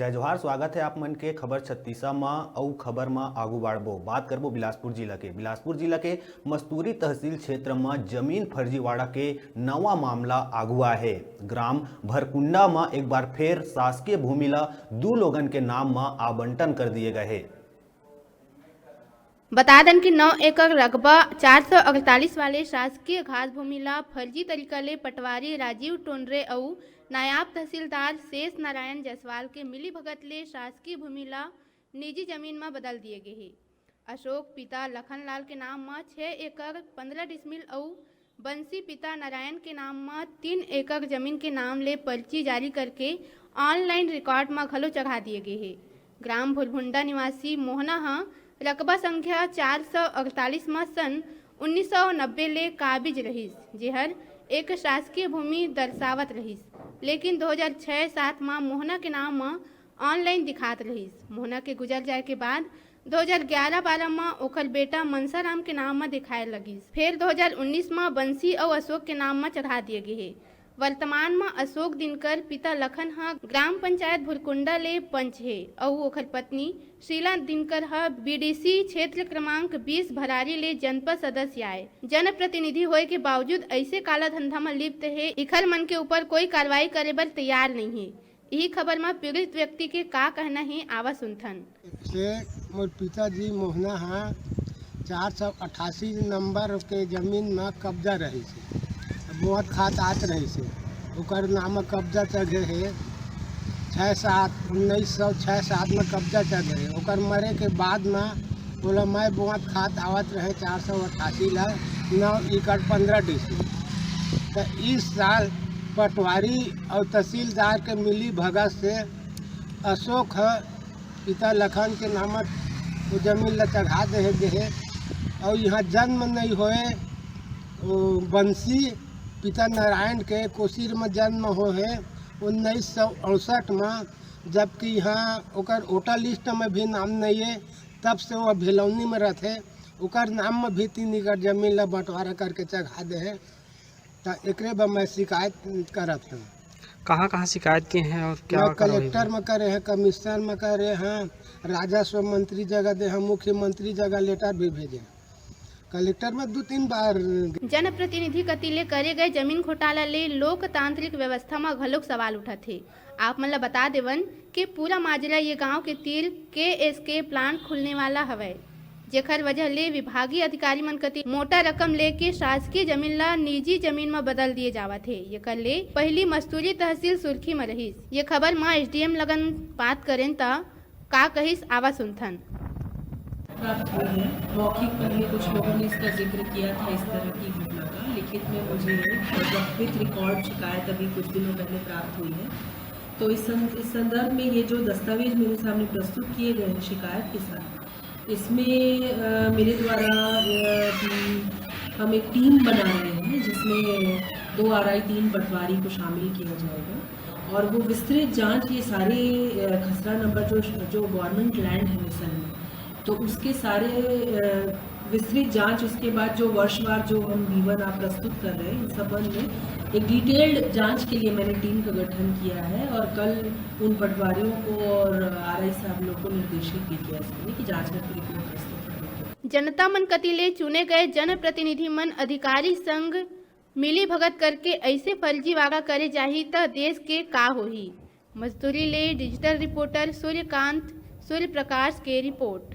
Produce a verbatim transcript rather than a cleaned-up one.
जय जोहार, स्वागत है आप मन के खबर छत्तीसा म। अउ खबर म आगू बाढ़बो, बात करबो बिलासपुर जिला के। बिलासपुर जिला के मस्तूरी तहसील क्षेत्र म जमीन फर्जीवाड़ा के नवा मामला आगू आए हे। ग्राम भरकुंडा म एक बार फेर शासकीय भूमि ल दू लोगन के नाम म आवंटन कर दिए गए हे। बता दन कि नौ एकड़ रकबा चार सौ अड़तालीस वाले शासकीय घास भूमि ला फर्जी तरीका ले पटवारी राजीव टोंडरे अउ नायब तहसीलदार शेष नारायण जायसवाल के मिलीभगत ले शासकीय भूमि ला निजी जमीन म बदल दिए गे हे। अशोक पिता लखनलाल के नाम म छह एकड़ पंद्रह डिसमिल अउ बंसी पिता नारायण के नाम म तीन एकड़ जमीन के नाम ले पर्ची जारी करके online record म घलो चढ़ा दिए गे हे। ग्राम भुरभुंडा निवासी मोहना ह रकबा संख्या चार सौ अड़तालीस म सन उन्नीस सौ नब्बे ले काबिज रहिस, जेहर एक शासकीय भूमि दर्शावत रहिस, लेकिन दो हज़ार छह सात म मोहना के नाम म online दिखात रहिस। मोहना के गुजर जाए के बाद दो हज़ार ग्यारह बारह म ओखर बेटा मनसाराम के नाम म दिखाए लगिस। फेर दो हज़ार उन्नीस म बंसी अउ अशोक के नाम म चढ़ा दिए गे हे। वर्तमान म अशोक दिनकर पिता लखन ह ग्राम पंचायत भुरकुंडा ले पंच हे अउ ओखर पत्नी शीला दिनकर ह बीडीसी क्षेत्र क्रमांक बीस भरारी ले जनपद सदस्य आय। जनप्रतिनिधि होए के बावजूद ऐसे काला धंधा म लिप्त हे, इखर मन के ऊपर कोई कार्रवाई करे बर तैयार नहीं हे। इही खबर म पीड़ित व्यक्ति के का कहना हे, आवा सुनथन। से मोर पिताजी मोहना ह चार सौ अट्ठासी नंबर के जमीन म कब्जा रहिस हे, बोअत खात आत रहिस हे, ओकर नाम म कब्जा चढ़े हे। छः सात, उन्नीस सौ छः सात म कब्जा चढ़े हे। ओकर मरे के बाद म ओला मैं बोअत खात आवत रहे चार सौ अट्ठासी ला, नौ एकड़ पंद्रह डिसमिल। त इस साल पटवारी अउ तहसीलदार के मिली भगत से अशोक ह पिता लखन के नाम म वो जमीन ला चढ़ा दे हे, दे हे। अउ यहाँ जन्म नहीं होए, वो बंसी पिता नारायण के कोसीर म जन्म हो हे उन्नीस सौ अड़सठ म, जबकि यहाँ ओकर वोटर लिस्ट में भी नाम नहीं है, तब से वो भेलौनी में रहथे। ओकर नाम में भी तीन एकड़ जमीन ला बंटवारा करके चढ़ा दे हे। त एकरे बर मैं शिकायत करत हूँ। कहाँ कहाँ शिकायत किए हैं और क्या मैं कार्रवाई कलेक्टर हुई? में करे हैं, कमिश्नर में करे हैं, राजस्व मंत्री जगह दे हैं, मुख्यमंत्री जगह लेटर भी भेजे हैं। कलेक्टर में दू तीन बार। जनप्रतिनिधि कति ले करे गए जमीन घोटाला ले लोकतांत्रिक व्यवस्था म घलोक सवाल उठत हे। आप मन ल बता देवन के पूरा माजरा ये गांव के तीर केएसके प्लांट खुलने वाला हवय, जेखर वजह ले विभागीय अधिकारी मन कति मोटा रकम लेके शासकीय जमीन ला निजी जमीन म बदल दिए जावत हे। येकर ले पहिली मस्तूरी तहसील सुर्खी म रहिस। ये खबर म एसडीएम लगन बात करेन त का कहिस, आवा सुनथन। प्राप्त हुई है। मौखिक पहले कुछ लोगों ने इसका जिक्र किया था, इस तरह की घटना का। लिखित में मुझे, मतलब, विथ रिकॉर्ड शिकायत अभी कुछ दिनों पहले प्राप्त हुई है। तो इस सं-, इस संदर्भ में ये जो दस्तावेज मेरे सामने प्रस्तुत किए गए हैं शिकायत के साथ, इसमें, अ, मेरे द्वारा, अ, हम, हम एक टीम बना रहे हैं, जिसमें दो आरआई, तीन पटवारी को शामिल किया जाएगा और वो विस्तृत जांच, ये सारे, अ, खसरा नंबर जो, जो गवर्नमेंट लैंड है मिसल में, तो उसके सारे, अ, विस्तृत जांच, उसके बाद जो वर्षवार जो हम बीवन आप प्रस्तुत कर रहे हैं, इस संबंध में एक डिटेल्ड जांच के लिए मैंने टीम का गठन किया है और कल उन पटवारियों को और आरआई साहब लोग को निर्देशित भी किया इसके लिए कि जांच करके रिपोर्ट प्रस्तुत करें। जनता मन कति ले चुने गए जनप्रतिनिधि मन अधिकारी संग मिली भगत करके ऐसे फर्जीवाड़ा करे जाही त देश के का होही? मस्तूरी ले डिजिटल रिपोर्टर सूर्यकांत सूर्यप्रकाश के रिपोर्ट।